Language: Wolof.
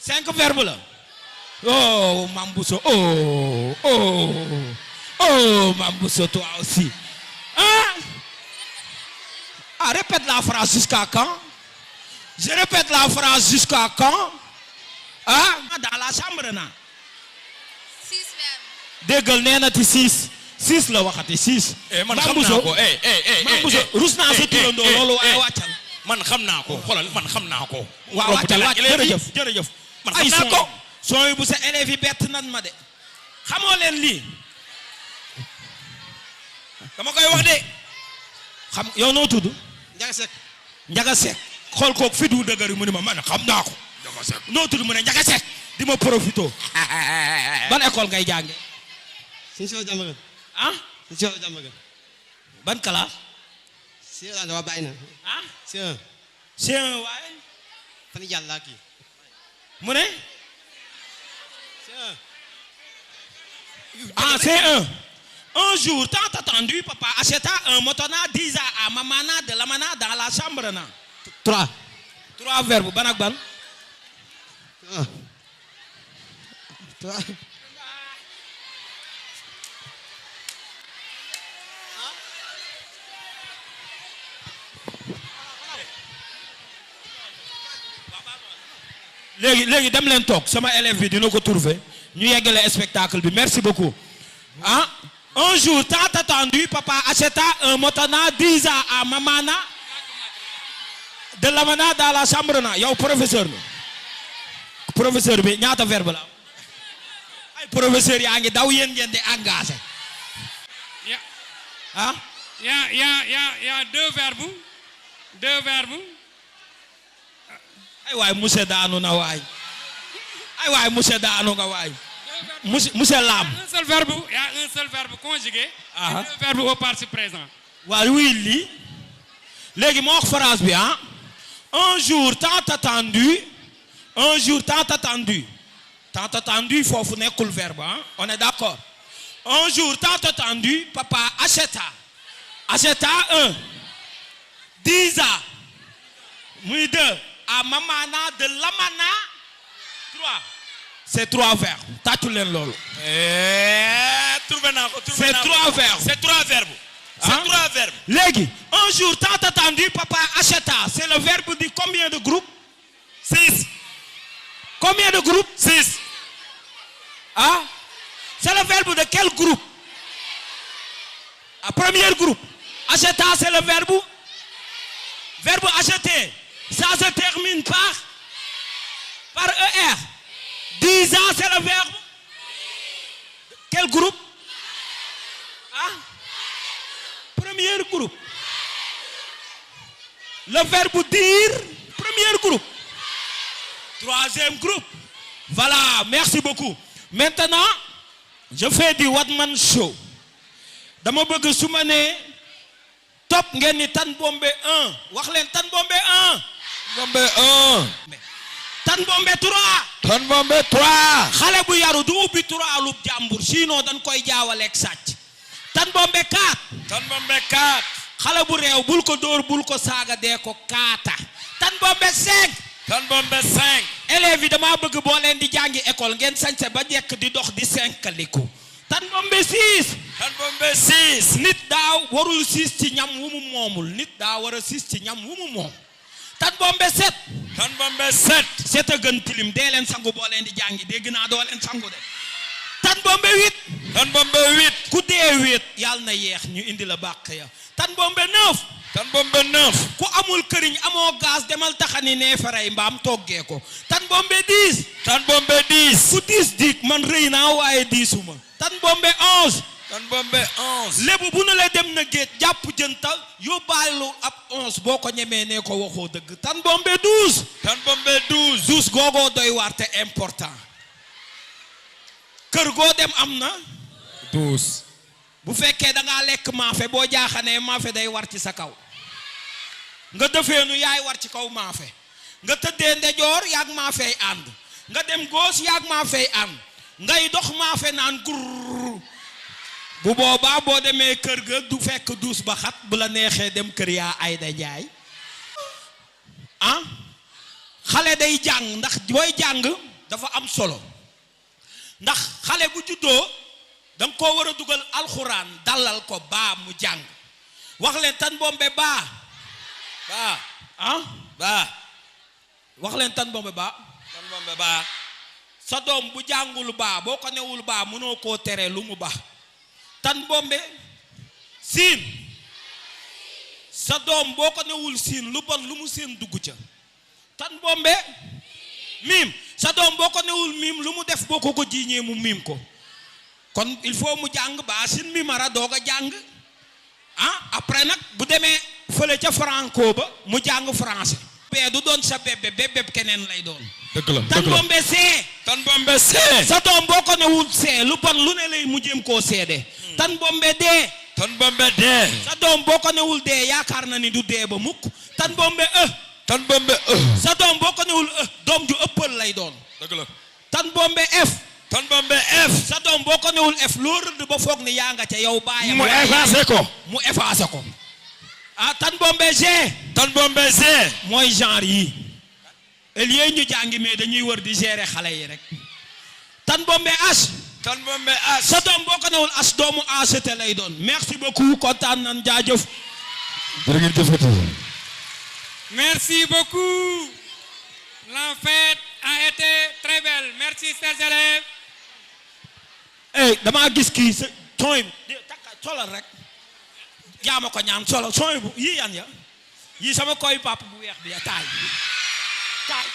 5 verbes là. Oh, Mambousso. Oh, Mambousso, toi aussi. Hein? Ah, répète la phrase jusqu'à quand? Je répète la phrase jusqu'à quand? Hein? Dans la chambre, non? 6 verbes. Déggal nee na ti 6 6 la waxati 6. man xam naa ko Mambousso rus naa sa turandoo loolu waaye wàccal. man xam naa ko xoolal man xam naa ko. waaw wàccal jërëjëf. man xam naa ko. sooy bu sa élèves yi bett nan ma de. xamoo leen lii. dama koy wax de. xam yow noo tudd. Njaga Seck. xool kook fi du dëgër mu ne ma man xam naa ko. Njaga Seck. noo tudd mu ne Njaga Seck. di ma profito. ban école ngay jànge. Sëñ Sow Jàmbagan. ah. Sëñ Sow Jàmbagan. ban classe. C1 dafa bàyyi na. ah. C1. C1 waaye. fan yii jàll laa kii. mu ne. C1. Ah, C1. Un jour, tant attendu, papa acheta un motona disa à mamana de lamana dans la chambre. 3. 3 verbes. Ban ak ban. 3. léegi dem leen toog sama élève bi dina ko trouver ñu yeggale spectacle bi merci beaucoup. Ah, un jour tant attendu, papa acheta un motona disa à mamana de lamana dans la chambre. Yow professeur la. Professeur bi ñaata verbe la. ay professeur yaa ngi daw yéen ngeen di engagé. ah. Il y a 2 verbes. 2 verbes. ay waay monsieur daanu na waay. ay waay monsieur daanu nga waay. monsieur Lam. Il y a un seul verbe conjugué. Ah. Et 2 verbes au participe présent. waaw oui lii. léegi moo wax phrase bi ah. Un jour tant attendu. Un jour tant attendu. Tant attendu foofu nekkul verbe ah. On est d'accord. Un jour tant attendu, papa acheta. Acheta 1. 10 ans. Muy 2. À mamana de lamana 3. C'est 3 verbes. Tàccu leen loolu. Trouvé naa ko. C'est 3 verbes. C'est 3 verbes. C'est 3 verbes. Léegi, un jour tant attendu, papa acheta. C'est le verbe de combien de groupes? 6. Combien de groupes? 6. Ah? C'est le verbe de quel groupe? Ah, premier groupe. Acheta, c'est le verbe. Verbe acheter. Ça se termine par ER. 10 ans, c'est le verbe. Quel groupe? Ah? Premier groupe. Le verbe dire. Premier groupe. Troisième groupe. Voilà, merci beaucoup. Maintenant, je fais du one-man show. Dama bëgg su ma nee top ngeen ni Tane Bombé 1. wax leen Tane Bombé 1. Bombé 1. Tane Bombé 3. Tane Bombé 3. xale bu yaru du ubbi 3 lub jàmbur sinon dañ koy jaawaleeg sàcc. Tane Bombé 4. Tane Bombé 4. xale bu réew bul ko dóor bul ko saaga dee ko kaata. Tane Bombé 5. Tane Bombé 5. élèves yi dama bëgg boo leen di jàngi école ngeen sañse ba jekk di dox di senkaliku. Tane Bombé 6. Tane Bombé 6. nit daa warul siis ci ñam wu mu moomul nit daa war a siis ci ñam wu mu moom. Tane Bombé 7. Tane Bombé 7. 7 a gën tilim dee leen sangu boo leen di jàngi dégg naa doo leen sangu de. Tane Bombé 8. Tane Bombé 8. ku dee 8 yàlla na yeex ñu indi la bàq ya. Tane Bombé 9. Tane Bombé 9. ku amul këriñ amoo gaz demal taxani neefaray mbaam toggee ko. Tane Bombé 10. Tane Bombé 10. ku 10 dik man rëy naa waaye diisuma. Tane Bombé 11. Tane Bombé 11. lébu bu nu la dem na géej jàpp jëntal yóbbaalu ab 11 boo ko ñemee nee ko waxoo dëgg. Tane Bombé 12. Tane Bombé 12. 12 googoo doy waar te important. kër goo dem am na. 12. bu fekkee da ngaa lekk maafe boo jaaxanee maafe day war ci sa kaw. nga defeenu yaay war ci kaw maafe. nga tëddee ndejoor yaag maafey ànd. nga dem góos yaag maafey ànd. ngay dox maafe naan gur. bu boobaa boo demee kër ga du fekk duus ba xat bu la neexee dem kër yaa Ayda Njaay. ah xale day jàng ndax booy jàng dafa am solo ndax xale bu juddoo da nga koo war a dugal alxuraan dalal ko baa mu jàng wax leen Tane Bombé baa wax leen Tane Bombé baa sa doom bu jàngul baa boo ko newul baa mënoo koo tere lu mu baax Tane Bombé siin sa doom boo ko newul siin lu bon lu mu seen dugg ca Tane Bombé miim sa doom boo ko newul miim lu mu def boo ko jiiñee mu miim ko kon il faut mu jàng baa sin mi mara doog a jàng après nag bu demee fële ca franco ba mu jàng français bee du doon sa bébé keneen lay doon dëgg la Tane Bombé see Tane Bombé see sa doom boo ko newul see lu bon lu ne lay mu jéem koo seede Tane Bombé dee Tane Bombé dee sa doom boo ko newul dee yaakaar na ni du dee ba mukk Tane Bombé Tane Bombé sa doom boo ko newul doom ju ëppal lay doon dëgg la Tane Bombé F Tane Bombé F sa doom boo ko newul F loo rëdd ba foog ni yaa nga ca yow baayam mu effacé ko Tane Bombé G Tane Bombé G mooy genre yi elie ñu jàngi mais dañuy wër di gérer xale yi rek Tane Bombé H Tane Bombé H sa doom boo ko newul H doomu ACT lay doon merci beaucoup kontaan nan jaajëf jërë ngeen jëfati Merci beaucoup. La fête a été très belle. Merci, chers élèves. damaa gis kii sa tooy bu takka solal rek yaa ma ko ñaan solo tooy bu yii yan ya yii sama koy papa bu weex bi ya taay